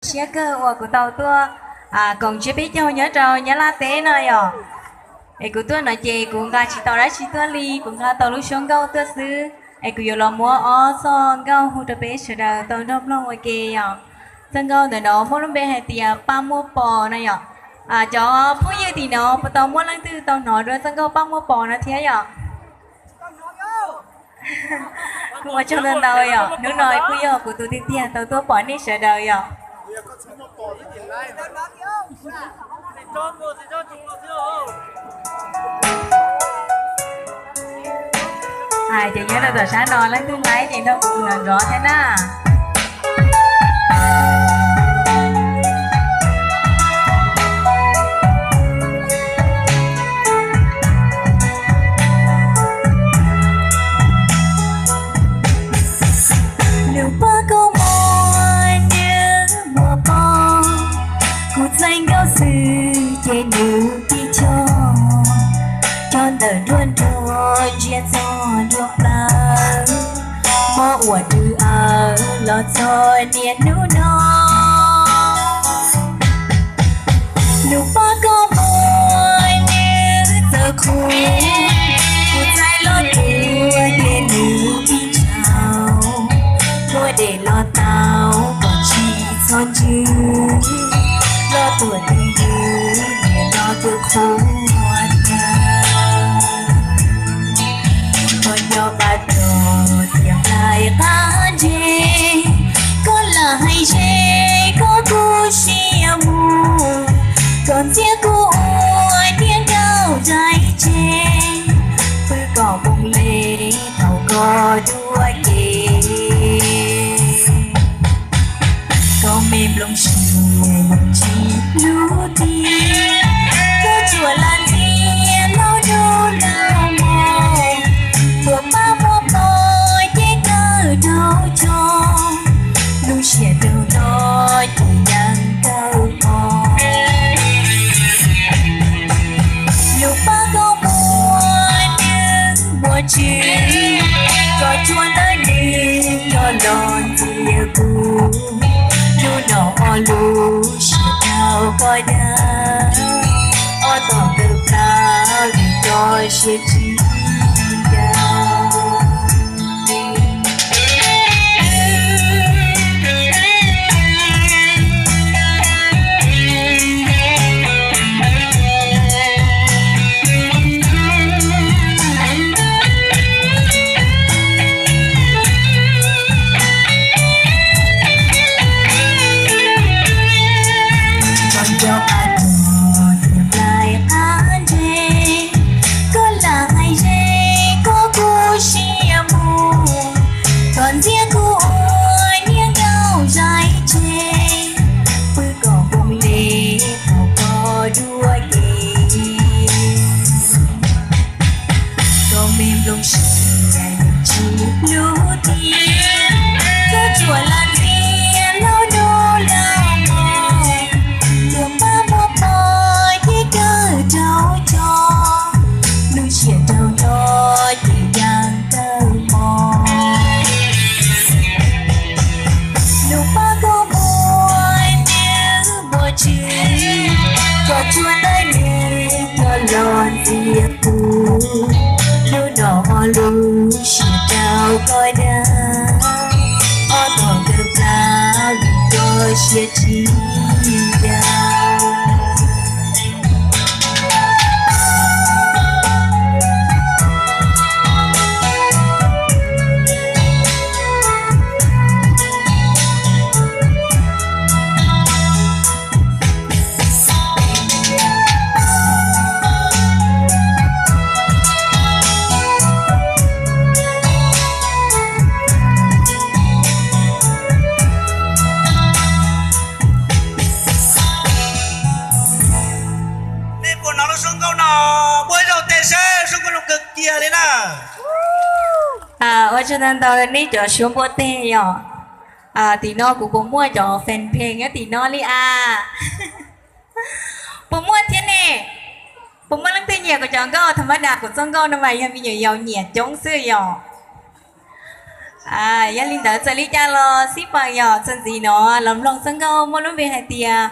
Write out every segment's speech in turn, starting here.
Siab kawg uas kuv tau tuaj koom ntsib peb caug nyob rau Nyab Laj teb no yom. Es kuv tuaj no ces kuv nqa tsis tau dab tsi tuaj li, kuv nqa tau lub suab nkauj tuaj xwb. Es kuv yuav los muab ob txoj nkauj hu rau peb sawv daws tau nrog mloog ua ke yom. Txoj nkauj ntawm no muaj lub npe hais tias Paj Muaj Pos no yom. Cov phooj ywg tim no puas tau muaj leej twg tau hnov dua txoj nkauj Paj Muaj Pos no thiab yom? Kuv ua tsaug ntau ntau yom, hnub no kuj yog kuv tus tiag tiag tau tuaj pom nej sawv daws yom. Hais tias nyob rau tom sab no leej twg laib ces nrog kuv nrov nrov thiab na. Nws poj koob muaj nws muaj poj, kuv txais nkauj xwb ces nws tib choj, coj ntawm nruab nrog ntsia txog nruab plawv, mob uas nws awv los txog niaj hnub no. Nws poj koob muaj nws txawv qhuav, kuv txais los tuaj ces nws tib ntsaum, muaj dej los tau kom tsis txhob ntsws, los tuaj twj ywm niaj no twb qhuav tag. Koj nco pab rog tias nplaim qab ntse, koj lam hais ze koj kuj siab mus, koj ntxias kuv ua niag nkauj zais tseg, pw kom npoo le thaum koj dua ke. Koj me nplooj siab yeej tsis hlub tiag, koj tsuas lam ntxias laug dub laug mos, tuaj pab muab pov ces kawg raug tso, lub siab raug no ces yeej kawg mos. Nws poj koob muaj nws muaj tswv, koj tsuas ntawm nws coj los ntxias kuv, hnub no ob lub siab rau koj dag, ob tog kawg plab vim koj siab tsis dag. Koj nco pab rog tias nplaim qab ntse, koj lam hais ze koj kuj siab mus, koj ntxias kuv ua niag nkauj zais tseg, pw kom npoo le thaum koj dua ke. Koj me nplooj siab yeej tsis hlub tiag, koj tsuas lam ntxias laug dub laug mos, tuaj pab muab pov ces kawg raug tso, lub siab raug no ces yeej kawg mos. Nws poj koob muaj nws muaj tswv, koj tsuas ntawm nws coj los ntxias kuv, hnub no ob lub siab rau koj dag, ob tog kawg plab vim koj siab tsis dag. Nej puas hnov lub suab nkauj no? Muab ib zaug tes seb, suab nkauj zoo kawg kiag li na. Ua tsaug ntau ntau nej cov suab npuaj teg yom. Tim no kuv puas muaj cov fan page nyob tim no li a? Puas muaj thiab ne? Puas muaj leej twg nyiam kuv cov nkauj? Tha mab das kuv txoj nkauj no mas yog me nyuam yaus nyiam coob xwb yom. Yog li ntawd txawm li cas los xib peem yog txuas ntxiv no los mloog txoj nkauj muaj lub npe hais tias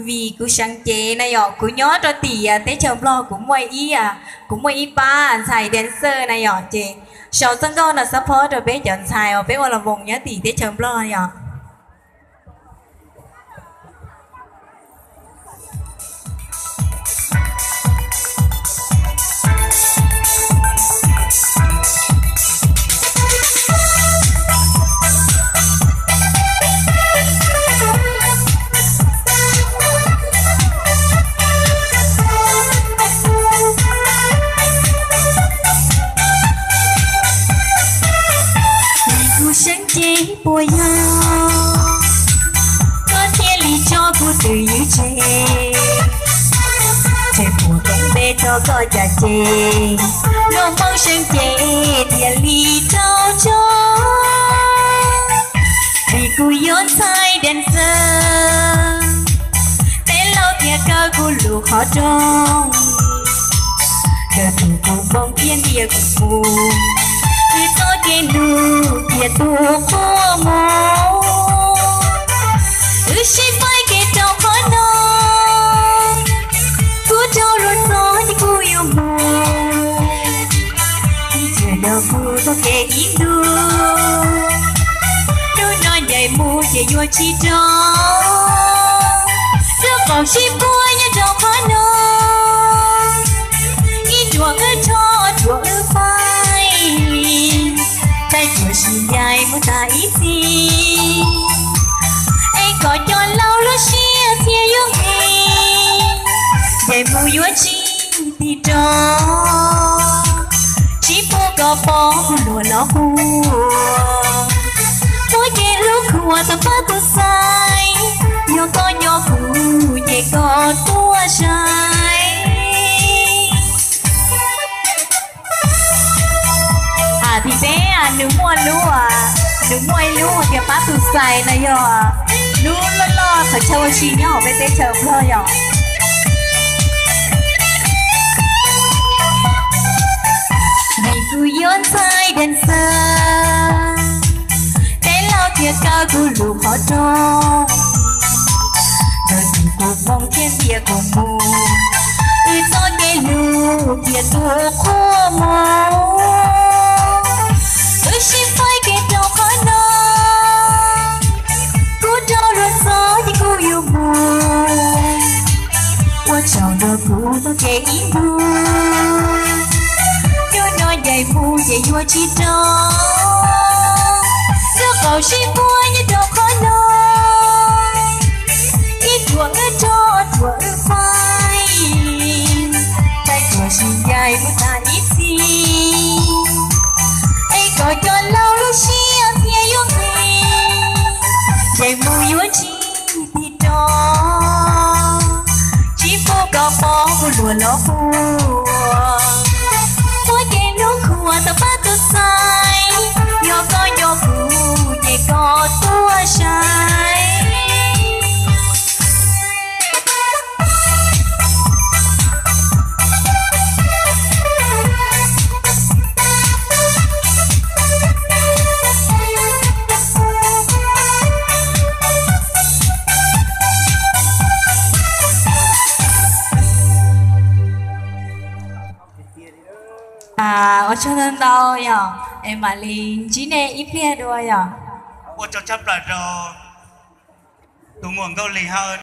Vim kuv seev cev na yom. Kuv nyob rau tim teb chaws Nplog, kuv muaj ib, kuv muaj ib pab ntxhais dancer na yom, ces sau txoj nkauj no xab phob rau peb cov ntxhais uas peb ua las voos nyob tim teb chaws Nplog yom. Vim kuv seev cev puas yog koj thiaj li tso kuv twm ywj tseg, tseg puas koob npe rau koj cas ces luag Hmoob seev cev thiaj li raug tso. Vim kuv yuav ntxhais dancer, peb laus thiaj kaw kuv lub qhov rooj, kaw tus kuv npoo thiab ntiag kuv mus, wb txoj kev hlub thiaj tu qhua mus. Wb sib faib kev rau qhov no, kuv raug luag txob ces kuv yuav mus, ib txwm nrog kuv txoj kev ib ntus. Hnub no ncaim mus ces yuav tsis rov, lub qaum sib puag nyob rau qhov no, ib ruam wb rho ruam wb faib, thaij ruam sib ncaim mus tas ib txhis, es kom cov laus lub siab thiaj yuav nqis, ncaim mus yuav tsis tig rov, tsis pub koj pom kuv luag los quaj. Muab kev hlub qhuas tau pab tus xaiv, yog koj nco kuv ces koj tuaj saib. Tim peb nws muaj lub, nws muaj ib lub tias pab tus xaiv no yog lub loj loj qhov chaw ua si nyob hauv peb teb chaws Nplog yom. Vim kuv yuav ntxhais dancer, peb laus thiaj kaw kuv lub qhov rooj, kaw tus kuv npoo thiab ntiag kuv mus, wb txoj kev hlub thiaj tu qhua mus. Wb sib faib kev rau qhov no, kuv raug luag txob ces kuv yuav mus, ua tsaug nrog kuv txoj kev ib ntus. Hnub no ncaim mus ces yuav tsis rov, lub qaum sib puag nyob rau qhov no, ib ruam wb rho ruam wb faib, thaij ruam sib ncaim mus tas ib txhis, es kom cov laus lub siab thiaj yuav nqis, ncaim mus yuav tsis tig rov, tsis pub koj pom kuv luag los quaj. Muab kev hlub qhuas tau pab tus xaiv, yog koj nco kuv ces koj tuaj saib. Ua tsaug ntau ntau yom, es mam li ntsib nej ib pliag dua yom. Ua tsaug tshaj plaws rau tus muam Nkauj Lis Hawj